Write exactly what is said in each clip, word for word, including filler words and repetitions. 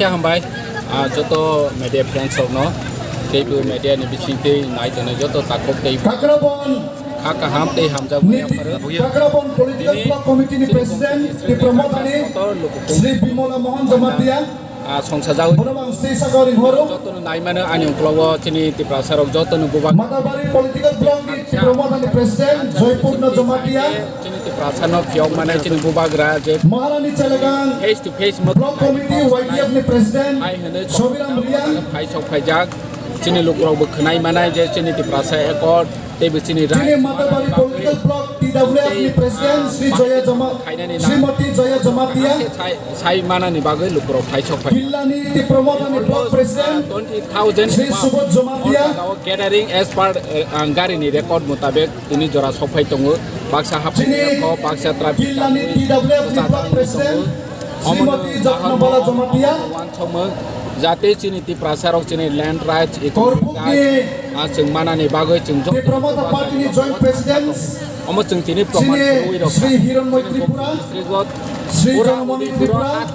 Hambai, ah, joto media friends rokno, teibo media ni bisingtwi nai tongnai joto takhuk tei Kakrabon kha kaham tei hamjak ni wngya pharo. Kakrabon Political Tini Block Committee ni chini President Komiti Tipra Mothani Sri Bimola Mohan Jamatia. Ah, songsa jagwi. Bono ang stay saka ring horo. Jotono naimano ani uklogo chini Tiprasa rok jotono bubak. Matabari Political Block ni Tipra Mothani President Joypurno Jamatia. Chini Tiprasa no phiyok mane chini bubagra je Maharani Chelagang face to face mo Block Committee Y T F ni President hai hwnwi Sobiram Riang. Phai sok phaijak chini lukurok bo khwnai manai je chini Tiprasa Accord tei bo chini Chini Matabari Political Block T W F ni President Sri Joya Jama Srimati Joya Jamatia. Sai manani bagwi lukurok phai sok phai. Pillani Tipra Mothani Block President twenty thousand Sri Subodh Jamatia. Gathering as per, eh, ang gari ni record mutabek tini jora sok phai tongo. Baksa haphaini kok, baksa traffic Pillani T W F ni Block President Srimati Jatnabala Jamatia. Wansokmung jate chini Tiprasa rok chini land rights, economic rights, ah, chwng manani bagwi chwng joto Tipra Motha Party ni Joint President Omo chwng tini proman Chini rwi rok Sri Hironmoy Tripura, Sri Jonmoni Tripura,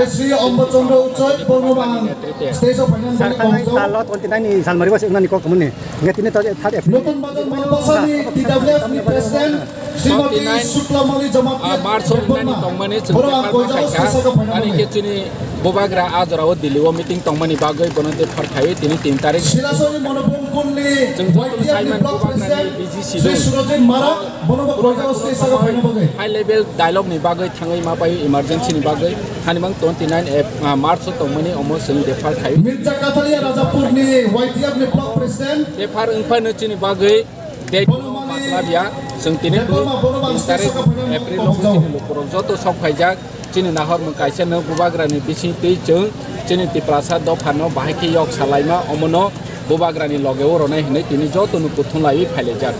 Sri Ombo Chandra Uchoi, Bornoban, stage of finance. Sarkhanai talo twenty nine ni salmari basi unani kok kemuni. Nge tini to third April. Nutun Bazar Manbasani T W F ni President Srimati Shuklamali Jamatia. March tongmani chwng Borok ang koi jao stage of finance. Ani ke chini Bubagra a jorao Delhi o meeting tongmani bagwi bono de phar khai tini tin tarik. Silasori Monopung Kunli, chwng joto Y T F ni Saiman Block Bubagra ni President, B G C Sri Surajit Marak, bono bo koi jao stage saka phaina bagwi. High level dialogue ni bagwi thangwi ma pai emergency ni bagwi hani mang twenty nine Ap-, ah, March o tongmani omo chwng de phar khai. Mirza Kathalia Rajapur ni Y T F ni Block President. De phar wngphano chini bagwi date no matla dia, chwng tini bo tin tarik April o chini lukurok joto sok phaijak. Chini nahor mung kaisa no Bubagra ni bising twi chwng chini Tiprasa dopha no bahai khe yok salaima omono Bubagra ni loge o ronai hinwi tini joto no kuthum laiwi phailaijak.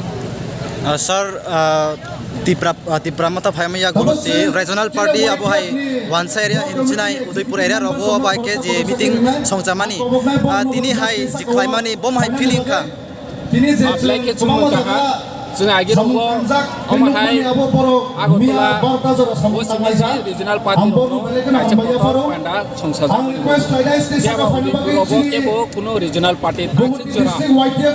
Ah, sir, ah, Tipra, ah, Tipra Motha phaima yago si regional party abo hai Wansa area hinchinai Udaipur area rogo abo hai khe je meeting songchamani, ah, tini hai jikhlaimani bom hai feeling kha. Belai khe chwng nukha, chwng agi rogo omo hai Agartala o simi regional party rokno kaisa kotor panda songsa jagwi rwgo. Phiya ba udi rogo kebo kuno regional party tangsik jora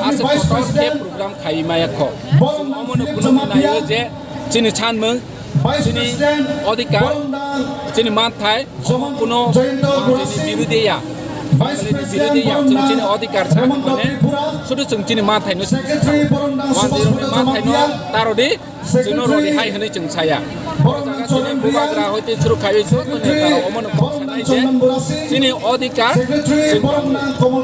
aswk kotor khe program khai maya kho. Chwng omono phunukna naio je chini sanmung, chini odhikar, chini manthai, kuno Bangladesh ni birodhi ya. Bangladesh ni birodhi ya. Chwng chini odhikar sa mane, sudu chwng chini manthai no, one zero ni manthai no taro di, chwng no rodi hai hwnwi chwng saya. Jaga chini Bubagra hoite churu khai joto neta rok omono kok sanai je chini odhikar, chini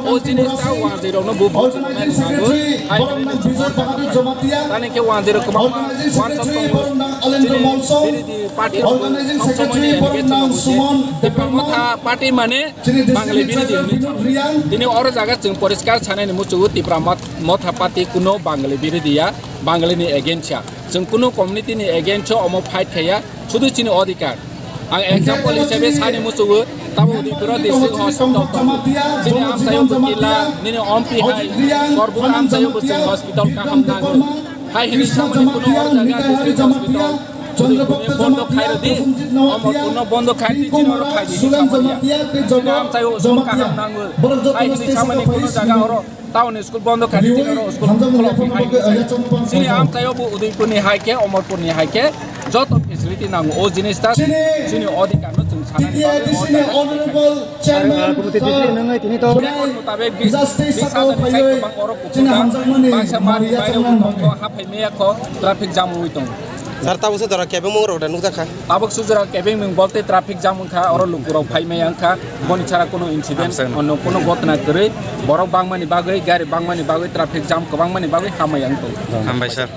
o jinis ta one zero no bu buchung nani nango. Hai hwnwi chwng manthai. Tani khe one zero kwbangma wansok tongo. Chini birodhi party rok sob somoi ni engage wngwi se Tipra Motha party mane Bangali birodhi hwnwi thangwi. Tini oro jaga chwng poriskar sanai ni muchungo Tipra Mot-, Motha party kuno Bangali birodhi ya, Bangali ni against ya. Chwng kuno community ni against o omo fight khaiya, sudu chini odhikar. Ang example hisabe sani muchungo, tamo Udaipur district hospital tongo. Chini amchaio bo kila, nini ompi hai, Korbuk amchaio bo chwng hospital kaham nango. Hai hwnwi samani kuno oro jaga district hospital bondo khai rwdi, omo kuno bondo khai rwdi, chini oro khai di hwnwi samani ya. Chini amchaio school kaham nango. Hai hwnwi samani kuno jaga oro town school bondo khai rwdi, chini oro school khulokdi hai hwnwi samani. Chini amchaio bo Udaipur ni hai khe, Omorpur ni hai khe, joto facility nango. O jinis ta chini odhikar no chwng sanani bagwi o jaga Chairman, Komiti sir, District nungwi tini to. Record mutabek bis, bis hajar ni sai kwbang oro kuphurjak. Baksa mari baire wng tongkho, haphai maya kho, traffic jam wngwi tongo. Sir, tabuk se jora kebengmung rok da nukjakha? Tabuk se jora kebengmung bolte traffic jam wngkha, oro lukurok phai maya wngkha, boni sara kuno incident, ono kuno gotna kwrwi, borok bangmani bagwi, gari bangmani bagwi, traffic jam kwbangmani bagwi hamya wng tongo. Hambai sir.